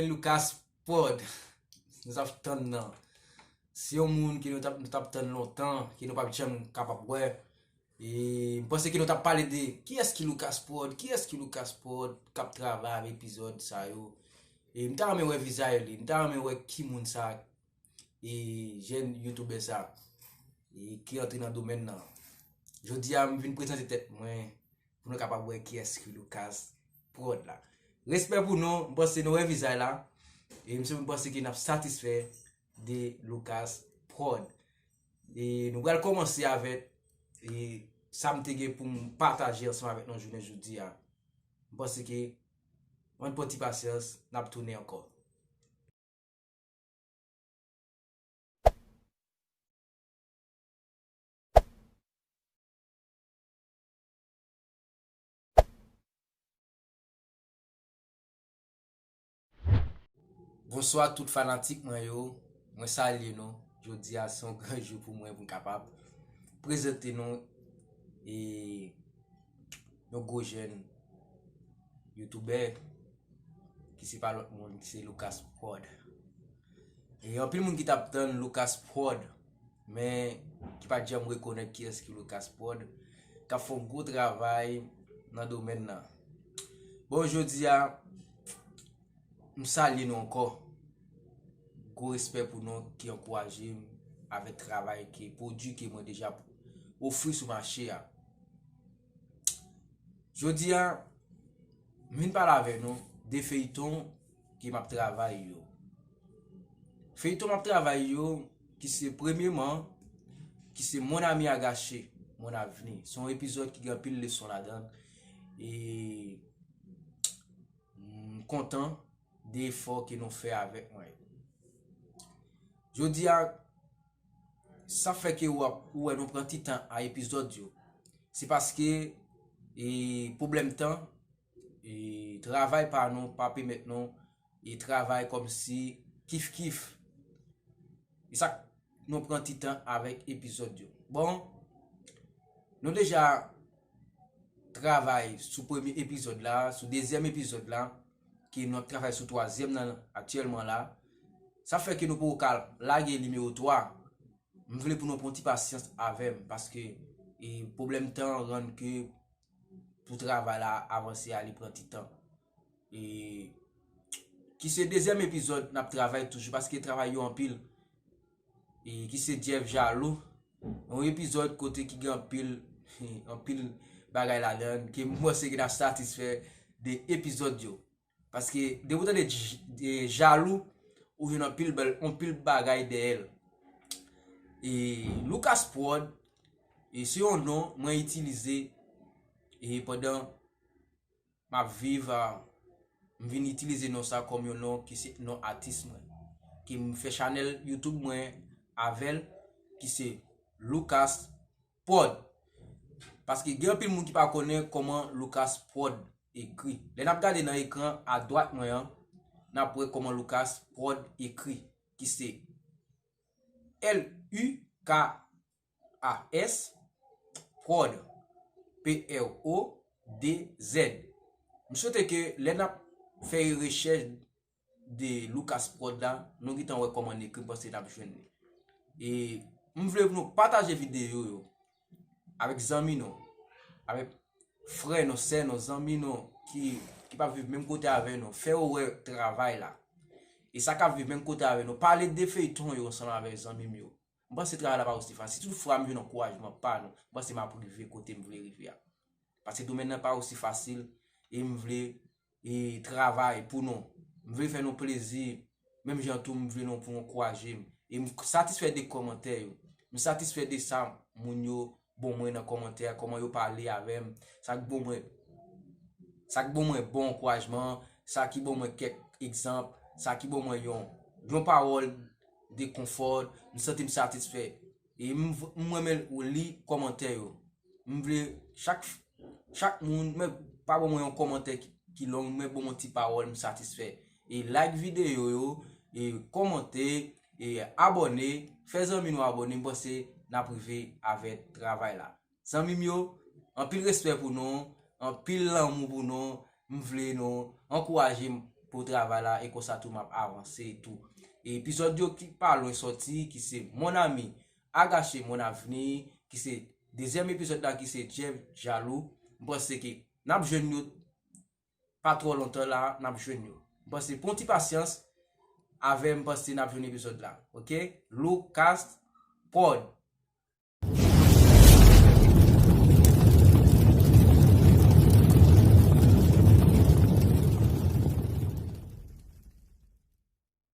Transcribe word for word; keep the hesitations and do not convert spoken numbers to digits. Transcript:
Lucas Prod. Nou t ap tann nan. Se yon moun ke nou t ap, nou t ap tann lontan, ke nou p ap janm kapab wè. E m panse ke nou t ap pale de kiyès ki Lucas Prod, kiyès ki Lucas Prod k ap travay avèk epizòd sa yo. E m ta renmen wè vizaj li, m ta renmen wè ki moun sa, e jèn youtubè sa, e ki antre nan domèn nan. Jodi a, m vin prezante tèt mwen pou nou kapab wè kiyès ki Lucas Prod la. Respè pou nou, m panse nou wè vizaj la, e m panse ke n ap satisfè de Lucas Prod. E nou pral kòmanse avèk, e sa m te gen pou m pataje ansanm avèk nou jounen jodi a. M panse ke, ann pran ti pasyans, n ap tounen ankò. Bonswa tout fanatik mwen yo. Mwen salye nou. Jodi a se yon gran jou pou mwen pou m kapab prezante nou, e, yon gwo jèn youtubè ki se pa lòt moun, ki se Lucas Prod. E anpil moun ki t ap tann Lucas Prod, men ki pa t janm rekonèt kiyès ki Lucas Prod, k ap fè yon gwo travay nan domèn nan. Bon, jodi a, m salye nou ankò. Gwo respè pou nou ki ankouraje m avèk travay, ki pwodui ke mwen deja ofri sou mache a. Jodi a, m vin pale avè nou de feyton ke m ap travay yo. Feyton m ap travay yo, ki se premyeman, ki se Mon ami agache, mon avni. Se yon epizòd ki gen anpil leson ladan l. E m kontan de efò ke nou fè avèk mwen yo. Jodi a, sa fè ke w ap, ou wè nou pran ti tan a epizòd yo. Se paske, e, pwoblèm tan, e, travay pa nou pa pèmèt nou, e, travay kòmsi kif kif. E sa k nou pran ti tan avèk epizòd yo. Bon, nou deja travay sou premye epizòd la, sou dezyèm epizòd la, ke nou ap travay sou twazyèm nan aktyèlman la. Sa fè ke nou poko ka lage nimewo twa. M vle pou nou pran ti pasyans avè m, paske, e, pwoblèm tan rann ke pou travay la avanse a, li pran ti tan. E ki se dezyèm epizòd n ap travay toujou, paske travay yo anpil. E ki se Jeff Jalou. Yon epizòd kote ki gen anpil, anpil bagay ladan l, ke m panse ke n ap satisfè de epizòd yo. Paske depi w tande J-, e, Jalou, ou jwenn anpil bèl, anpil bagay dèyè l. E Lucas Prod, e se yon non mwen itilize, e pandan m ap viv, a, m vin itilize non sa kòm yon non ki se non atis mwen. Ke m fè chanèl YouTube mwen avè l, ki se Lucas Prod. Paske gen anpil moun ki pa konnen kòman Lucas Prod ekri. Lè n ap gade nan ekran adwat mwen an, n ap wè kòman Lucas Prod ekri, ki se L U K A S, Prod, P R O D Z. M swete ke lè n ap fè rechèch de Lucas Prod la, nou gentan wè kòman n ekri, m panse n ap jwenn li. E m vle pou nou pataje videyo yo avèk zanmi nou, avèk frè nou, sè nou, zanmi nou ki, ki p ap viv menm kote avè nou. Fè yo wè travay la. E sa k ap viv menm kote avè nou, pale de feyton yo ansanm avèk zanmi m yo. M panse travay la pa osi fasil. Si toutfwa m jwenn ankourajman pa nou, m panse m ap rive kote m vle rive a. Paske domèn nan pa osi fasil, e m vle, e, travay pou nou. M vle fè nou plezi, menm jan tou m vle nou pou ankouraje m. E m satisfè de kòmantè yo. M satisfè de sa moun yo ban mwen nan kòmantè, kòman yo pale avè m, sa k ban mwen, sa k ban mwen bon ankourajman, sa ki ban mwen kèk egzanp, sa ki ban mwen yon, yon pawòl de konfò, m santi m satisfè. E m, m renmen li kòmantè yo. M vle chak, chak moun, men pa ban mwen yon kòmantè ki, ki long, men ban mwen ti pawòl, m satisfè. E like videyo yo, e kòmante, e abòne, fè zanmi nou abòne, m panse n ap rive avèk travay la. Zanmi m yo, anpil respè pou nou, anpil lanmou pou nou, m vle nou ankouraje m pou travay la, e konsa tou m ap avanse tou. E epizòd yo ki pa lwen sòti, ki se Mon Ami Agache Mon Avenir, ki se dezyèm epizòd la, ki se Jeff Jalou. M panse ke n ap jwenn yo pa twò lontan la, n ap jwenn yo. M panse pran ti pasyans avè m, panse n ap jwenn epizòd la. Oke? Lucas Prod.